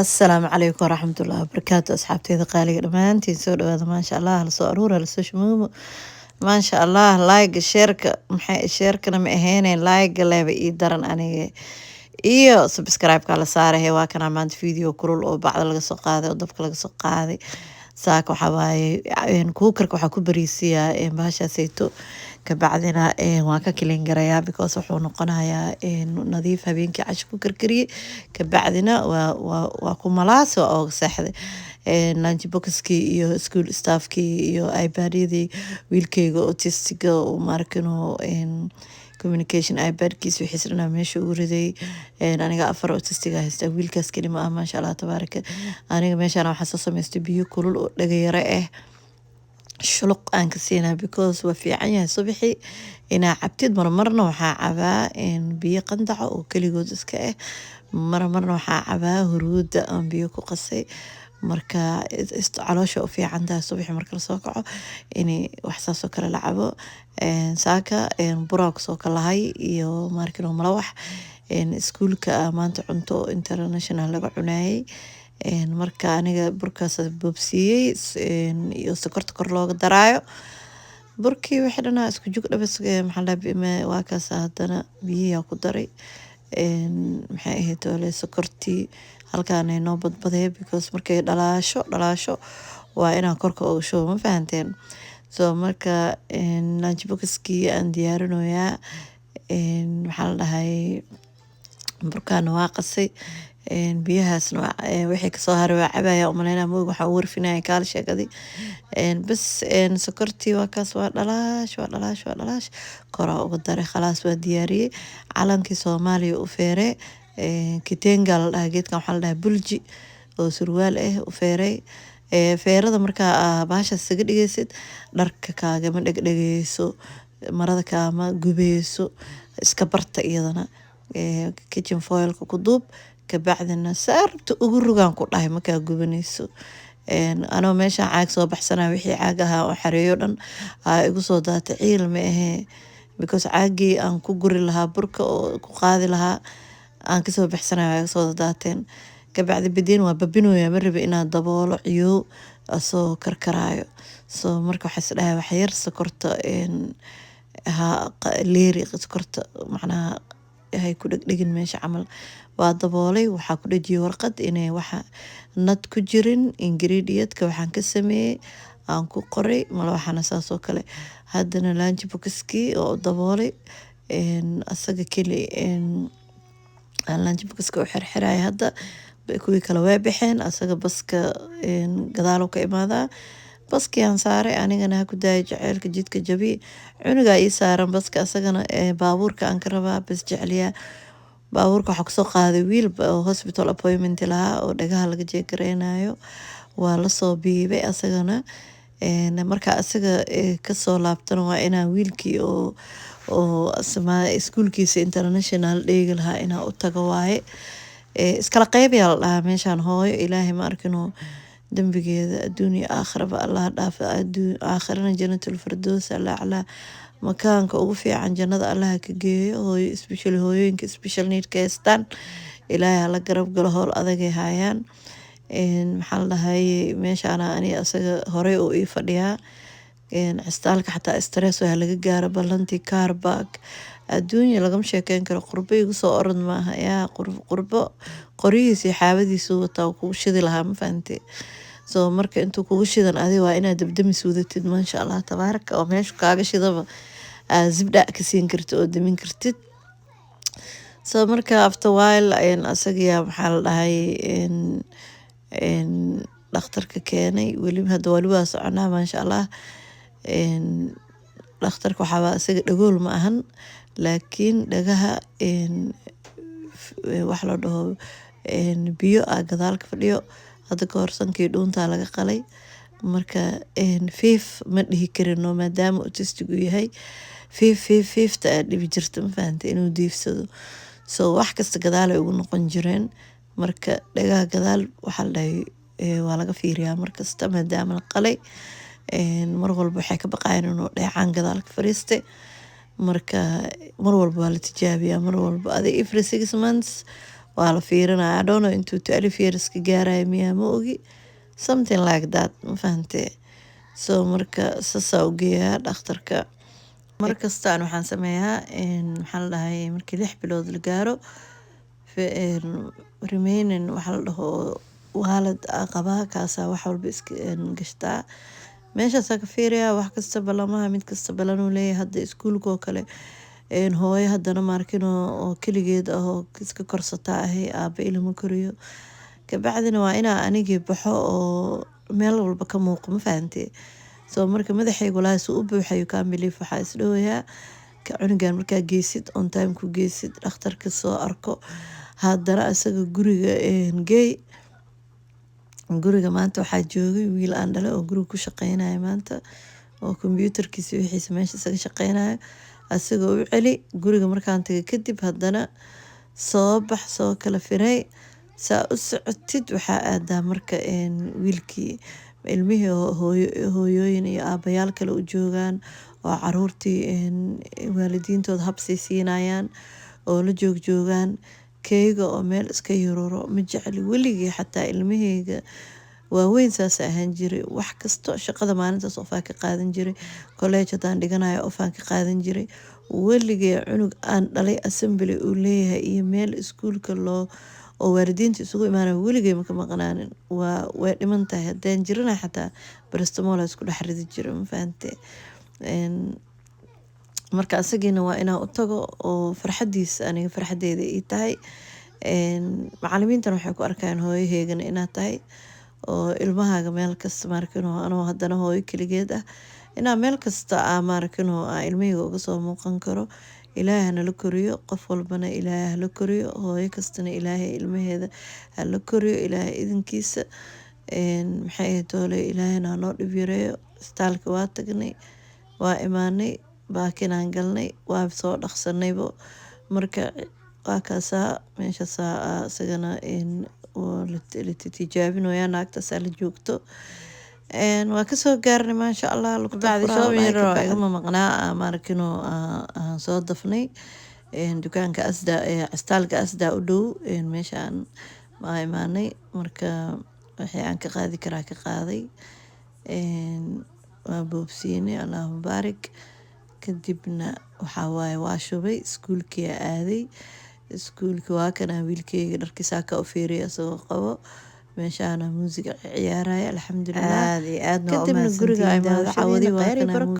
Asalaamu calaykum waraxmatullahi wabarakaatu. Asxaabteyda qaaliga dhammaantiin, soo dhawaada. Maasha Allah, lasoo aruura, lasoo shumuumo. Maasha Allah, like, share-ka, maxay share-kana ma aheyneen, like leeba ii daran aniga iyo subscribe-ka la saarahe. Waa kanaa maanta video kulul oo bacda laga soo qaaday oo dabka laga soo qaaday. Saaka waxaa waaye cooker-ka waxaa ku bariisiyaa bahashaaseyto, kabacdina waan ka clean garayaa because wuxuu noqonayaa nadiif. Habeenkii casho ku karkariyey, kabacdina waa ku malaas, waa ooga seexday. Lunch box-kii iyo school stuff-kii iyo iPadyadii wiilkeyga autistic-ga uu maarkino communication iPadkiisa, wixiis dhanaa meesha ugu riday. Aniga afar autistic-ga haysta, wiilkaas keli ma ah. Maasha Allah tabaaraka. Aniga meeshaan waxaa soo samaystay biyo kulul oo dhagayaro ah, shuluq aan ka siinaa because waa fiican yahay subaxii inaa cabtid. Marmarna waxaa cabaa biyo qandaco oo keligood iska ah, marmarna waxaa cabaa huruuda aan biyo ku qasay. Marka caloosha u fiican tahay subaxii marka lasoo kaco in wax saasoo kale la cabo. Saaka buraa kusoo kalahay iyo maarkino malawax. Iskuulka maanta cunto international laga cunayay. Marka aniga burkaas boobsiiyey iyo sokorta kor looga daraayo. Burkii wixii dhanaa isku jug dhabas, maxaa la, waa kaas. Haddana biyihiyaa ku daray, maxay ahayd ole, sokortii halkaan noo badbadee because markay dhalaasho dhalaasho waa inaan korka uga shubo, ma fahanteen? So marka lunch box-kii aan diyaarinoyaa, maxaa la dhahay, burkaana waa qasay, biyahaasna wixii kasoo haray waa cabaya umaleynaa, moog waxaa u warfinaya kaal sheekadii bas. Sokortii waa kaas, waa dhalaash, waa dhalaash, waa dhalaash, koraa uga daray. Khalaas, waa diyaariyey. Calankii Soomaaliya u feere, kitenga la dhahaa geedkan, waxaa la dhahaa bulji oo surwaal ah u feeray. Feerada markaa bahashaas isaga dhigaysid, dharka kaagama dhegdhegeyso, marada kaama gubeyso. Iska barta iyadana, kitchen foil-ka ku duub, kabacdina saa rabta ugu rugaan ku dhahay, markaa gubanayso. Anoo meeshaan caag soo baxsanaya, wixii caag ahaa oo xareeyo dhan aa igu soo daatay. Ciil ma ahee because caagii aan ku guri lahaa burka oo ku qaadi lahaa aan kasoo baxsanaya waa iga soo daateen. Kabacdi badiin waa babinoya, ma rabi inaan daboolo ciyow asoo karkaraayo. So marka waxaa is dhahay wax yar sokorta ha leeri, sokorta macnaha hay ku dhegdhegin meesha camal. Waa daboolay, waxaa ku dhejiyay warqad inay waxa nad ku jirin, ingredient-ka waxaan ka sameeyey aan ku qoray. Mala waxaana saas oo kale. Haddana lunch box-kii oo daboolay, asaga keli aan lunch box-ka u xirxiraya. Hadda kuwii kale way baxeen, asaga baska gadaal ka imaadaa. Baskii aan saaray, anigana ha ku daaya jaceylka jidka jabi. Cunugaa ii saaran baska, asagana baabuurka aan ka rabaa bas jecliyaa. Baabuurka waxaa kusoo qaaday wiil oo hospital appointment lahaa oo dhagaha laga jeegareynayo, waa lasoo biibay asagana. Marka asaga kasoo laabtana waa inaan wiilkii oo iskuulkiisa international dheegi lahaa inaa u tago waaye. Iskala qeybayaa la dhahaa meeshaan. Hooyo Ilaahay ma arkino dembigeeda adduun iyo aakhiraba Allah dhaafa, aakhirana Jannatul Firdows Allah aclaa, makaanka ugu fiican jannada Allaha ka geeyo. Hooyo especially hooyooyinka special need-ka haystaan, Ilaahay hala garab galo, howl adagay haayaan. Maxaa la dhahay, meeshaana ani asaga horey uu ii fadhiyaa. Cistaalka xataa stress waa laga gaaro, ballantii, carpark, adduunya lagama sheekeyn karo. Qurbo igu soo orod maaha yaa qurbo, qoryihiisa iyo xaabadiisu wataa kugu shidi lahaa, ma fahantay? So marka intuu kugu shidan, adi waa inaad dabdamis wadatid. Maasha Allah tabaaraka, oo meeshu kaaga shidaba aad zibdha ka siin kartid oo damin kartid. So marka after while asagiyaa, maxaa la dhahay, dhakhtarka keenay. Weli hadda wali waa soconaa. Maasha Allah, dhakhtarka waxaaba isaga dhagool ma ahan, laakiin dhagaha wax la dhaho biyo ah gadaal ka fadhiyo. Hadda ka hor sankii dhuuntaa laga qalay. Marka fiif ma dhihi karino maadaama autistic uu yahay. Fiif fiif fiifta aad dhibi jirta, ma fahantay, inuu diifsado. So wax kasta gadaal ay ugu noqon jireen. Marka dhagaha gadaal waxaa la dhahay waa laga fiiriyaa markasta maadaama la qalay. Mar walba waxay ka baqayaan inuu dheecaan gadaal ka fariistay. Marka mar walba waa la tijaabiyaa, mar walba adig every 6 months waa la fiirinaya. I don't know intuu 12 years ka gaarayo miyaa, ma ogi, something like that, ma fahantee? So marka saasaa u geeyaa dhakhtarka. Mar kastaan waxaan sameeyaa, maxaa la dhahay, markii 6 bilood la gaaro, remaining waxaa la dhaho wallet aa qabaa, kaasaa wax walba iska gashtaa. Meeshaasaa ka fiiriyaa wax kasta, balamaha mid kasta balanuu leeyahay. Hadda iskuulka oo kale, hooyo haddana maarkin oo keligeed ah oo iska korsataa ahay, aaba ilama koriyo. Kabacdina waa inaa anigii baxo oo meel walba ka muuqo, ma fahantee? So marka madaxayga walaahi suu u buuxayo, can't believe. Waxaa isdhowayaa ka cunugan markaa geysid, on time ku geysid dhakhtarka, soo arko, haddana isaga guriga geey. Guriga maanta waxaa joogay wiil aan dhalay oo guriga ku shaqeynaya maanta, oo kombyuutarkiisa wixiisa meesha isaga shaqeynayo. Asagoo u celi guriga markaan tagay kadib, haddana soo bax, soo kala firay, saa u socotid waxaa aadaa marka wiilkii, ilmihii hooyooyin iyo aabayaal kale u joogaan oo caruurtii waalidiintooda habsii siinayaan oo la joog joogaan. Keyga oo meel iska yururo ma jecli weligii, xataa ilmaheyga waaweyn saas ahaan jiray. Wax kasto shaqada maalintaas off aa ka qaadan jiray, college haddaan dhiganayo off aan ka qaadan jiray. Weligee cunug aan dhalay assembly uu leeyahay iyo meel iskuulka loo oo waalidiinta isugu imaanaya weligey maka maqnaanin. Waa way dhiman tahay haddaan jirana, xataa paracetamol isku dhex ridi jiro, ma fahante? Marka asagiina waa inaa u tago oo farxadiisa aniga farxadeyda ii tahay. Macalimiintana waxay ku arkaan hooyaheygana inaad tahay oo ilmahaaga meel kasta maarkino. Anoo haddana hooyo keligeed ah, inaa meel kasta aa maarkino aa ilmaheyga uga soo muuqan karo. Ilaahay hanala koriyo, qof walbana Ilaahay hala koriyo, hooyo kastana Ilaahay ilmaheeda hala koriyo, Ilaahay idinkiisa. Maxay ahayd toole, Ilaahayna hanoo dhib yareeyo. Isbitaalka waa tagnay, waa imaanay, baakinaan galnay, waa soo dhaqsanaybo. Marka waa kaasaa meeshaasaa isagana la tijaabinoyaa, naagtaasaa la joogto. Waa kasoo gaarnay, maasha Allah. Bacdi shopping yar oo igama maqnaa maarkino aan soo dafnay dukaanka Asda ee cisbitaalka Asda u dhow. Meeshaan waa imaanay, marka wixii aan ka qaadi karaa ka qaaday, waa boobsiinay, Allahu mubaarak. Kadibna waxaa waaye waa shubay, iskuulkii aaday. Iskuulki waa kana wiilkeyga dharkiisaa ka u fiiriya isagoo qabo, meeshaana muusiga ciyaaraya, alxamdulilah. Aad iyo aadna waa Kadibna guriga umahadsantihiin imaado, cawadii daawashadiina. waa Khayr iyo kana. barako.